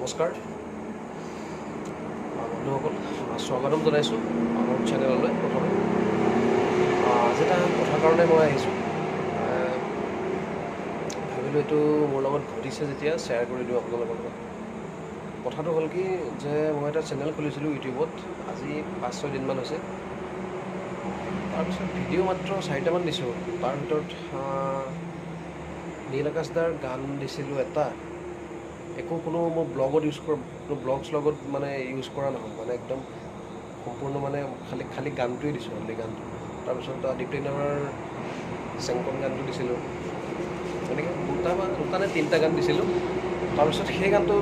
নমস্কাৰ বন্ধুসকল, স্বাগতম জনাইছোঁ মোৰ চেনেললৈ। প্ৰথমে আজি এটা কথাৰ কাৰণে মই আহিছোঁ। ভাবিলোঁ এইটো মোৰ লগত ঘটিছে যেতিয়া শ্বেয়াৰ কৰি দিওঁ আপোনালোকৰ লগত। কথাটো হ'ল কি যে মই এটা চেনেল খুলিছিলোঁ ইউটিউবত, আজি 5-6 দিনমান হৈছে। তাৰপিছত ভিডিঅ' মাত্ৰ 4টামান দিছোঁ। তাৰ ভিতৰত নীল আকাশ দাৰ গান দিছিলোঁ এটা। একো কোনো মোৰ ব্লগত ইউজ কৰা, কোনো ব্লগ শ্লগত মানে ইউজ কৰা নহ'ল, মানে একদম সম্পূৰ্ণ মানে খালী খালী গানটোৱে দিছোঁ, অনলি গানটো। তাৰপিছত দীপলিনাৰ চেংকন গানটো দিছিলোঁ। এনেকৈ দুটা বা দুটা নে তিনিটা গান দিছিলোঁ। তাৰপিছত সেই গানটো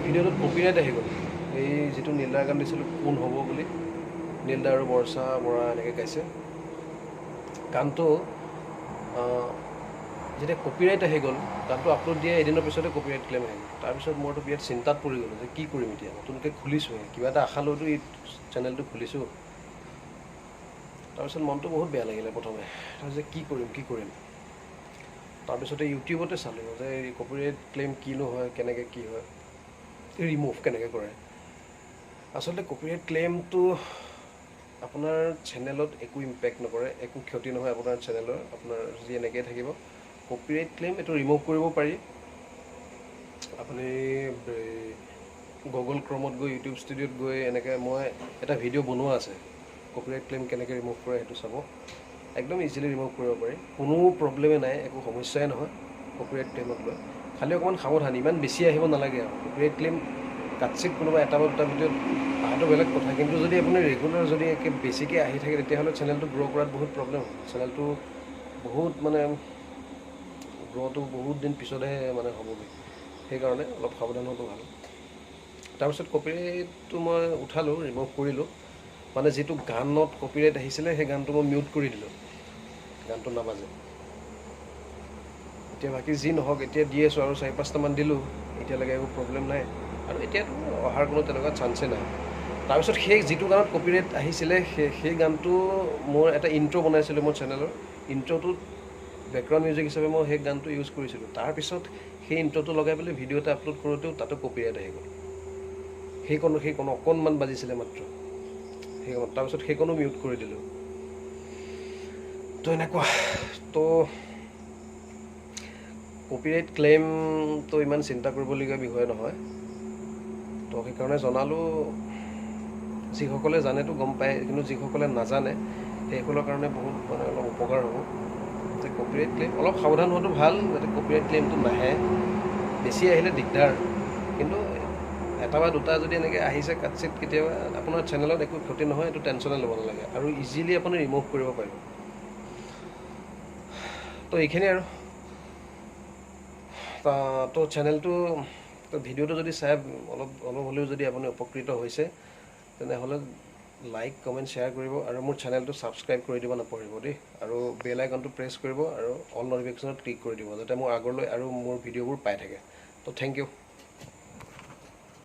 ভিডিঅ'টোত কপিৰাইট আহি গ'ল। এই যিটো নীলদাৰ গান দিছিলোঁ, কোন হ'ব বুলি, নীলদা আৰু বৰ্ষা বৰা এনেকৈ গাইছে গানটো। যেতিয়া কপিৰাইট আহি গ'ল, গানটো আপলোড দিয়া এদিনৰ পিছতে কপিৰাইট ক্লেইম আহি গ'ল। তাৰপিছত মইতো বিৰাট চিন্তাত পৰি গ'লোঁ যে কি কৰিম এতিয়া, নতুনকৈ খুলিছোঁহে, কিবা এটা আশা লৈতো এই চেনেলটো খুলিছোঁ। তাৰপিছত মনটো বহুত বেয়া লাগিলে প্ৰথমে, তাৰপিছত কি কৰিম কি কৰিম। তাৰপিছতে ইউটিউবতে চালোঁ যে এই কপিৰাইট ক্লেইম কিনো হয়, কেনেকৈ কি হয়, ৰিমুভ কেনেকৈ কৰে। আচলতে কপিৰাইট ক্লেইমটো আপোনাৰ চেনেলত একো ইম্পেক্ট নকৰে, একো ক্ষতি নহয় আপোনাৰ চেনেলৰ, আপোনাৰ যি এনেকৈয়ে থাকিব। কপিৰাইট ক্লেইম এইটো ৰিমুভ কৰিব পাৰি। আপুনি গুগল ক্ৰমত গৈ, ইউটিউব ষ্টুডিঅ'ত গৈ, এনেকৈ মই এটা ভিডিঅ' বনোৱা আছে, কপিৰাইট ক্লেইম কেনেকৈ ৰিমুভ কৰে সেইটো চাব। একদম ইজিলি ৰিমুভ কৰিব পাৰি, কোনো প্ৰব্লেমেই নাই, একো সমস্যাই নহয় কপিৰাইট ক্লেইমক লৈ। খালি অকণমান সাৱধান, ইমান বেছি আহিব নালাগে আৰু। কপিৰাইট ক্লেইম কাটচিত কোনোবা এটা বা দুটা ভিডিঅ'ত অহাটো বেলেগ কথা, কিন্তু যদি আপুনি ৰেগুলাৰ যদি একে বেছিকৈ আহি থাকে, তেতিয়াহ'লে চেনেলটো গ্ৰ' কৰাত বহুত প্ৰব্লেম হ'ব। চেনেলটো বহুত মানে গ্ৰ'টো বহুত দিন পিছতহে মানে হ'বগৈ, সেইকাৰণে অলপ সাৱধান হোৱাটো ভাল। তাৰপিছত কপিৰাইটটো মই উঠালোঁ, ৰিমুভ কৰিলোঁ। মানে যিটো গানত কপিৰাইট আহিছিলে, সেই গানটো মই মিউট কৰি দিলোঁ, গানটো নাবাজে এতিয়া। বাকী যি নহওক, এতিয়া দি আছোঁ আৰু 4-5টামান দিলোঁ, এতিয়ালৈকে একো প্ৰব্লেম নাই আৰু এতিয়াতো অহাৰ কোনো তেনেকুৱা চান্সেই নাই। তাৰপিছত সেই যিটো গানত কপিৰাইট আহিছিলে, সেই গানটো মোৰ এটা ইণ্ট্ৰ' বনাইছিলোঁ মোৰ চেনেলৰ। ইণ্ট্ৰ'টোত বেকগ্ৰাউণ্ড মিউজিক হিচাপে মই সেই গানটো ইউজ কৰিছিলোঁ। তাৰপিছত সেই ইণ্ট্ৰ'টো লগাই পেলাই ভিডিঅ' এটা আপলোড কৰোঁতেও তাতো কপিৰাইট আহি গ'ল। সেইকণ অকণমান বাজিছিলে মাত্ৰ সেইকণ, তাৰপিছত সেইকণো মিউট কৰি দিলোঁ। তো এনেকুৱা। তো কপিৰাইট ক্লেইমটো ইমান চিন্তা কৰিবলগীয়া বিষয় নহয়। তো সেইকাৰণে জনালোঁ। যিসকলে জানেতো গম পায়, কিন্তু যিসকলে নাজানে সেইসকলৰ কাৰণে বহুত মানে অলপ উপকাৰ হ'ব যে কপিৰাইট ক্লেইম অলপ সাৱধান হোৱাটো ভাল, যাতে কপিৰাইট ক্লেইমটো নাহে। বেছি আহিলে দিগদাৰ, কিন্তু এটা বা দুটা যদি এনেকৈ আহিছে কাটচিত কেতিয়াবা, আপোনাৰ চেনেলত একো ক্ষতি নহয়, এইটো টেনশ্যনে ল'ব নালাগে আৰু ইজিলি আপুনি ৰিমুভ কৰিব পাৰিব। তো এইখিনি আৰু। তো চেনেলটো, তো ভিডিঅ'টো যদি চাই অলপ অলপ হ'লেও যদি আপুনি উপকৃত হৈছে, তেনেহ'লে লাইক, কমেণ্ট, শ্বেয়াৰ কৰিব আৰু মোৰ চেনেলটো ছাবস্ক্ৰাইব কৰি দিব নাপাহৰিব দেই। আৰু বেল আইকনটো প্ৰেছ কৰিব আৰু অল নটিফিকেশ্যনত ক্লিক কৰি দিব, যাতে মোৰ আগলৈ আৰু মোৰ ভিডিঅ'বোৰ পাই থাকে। তো thank U.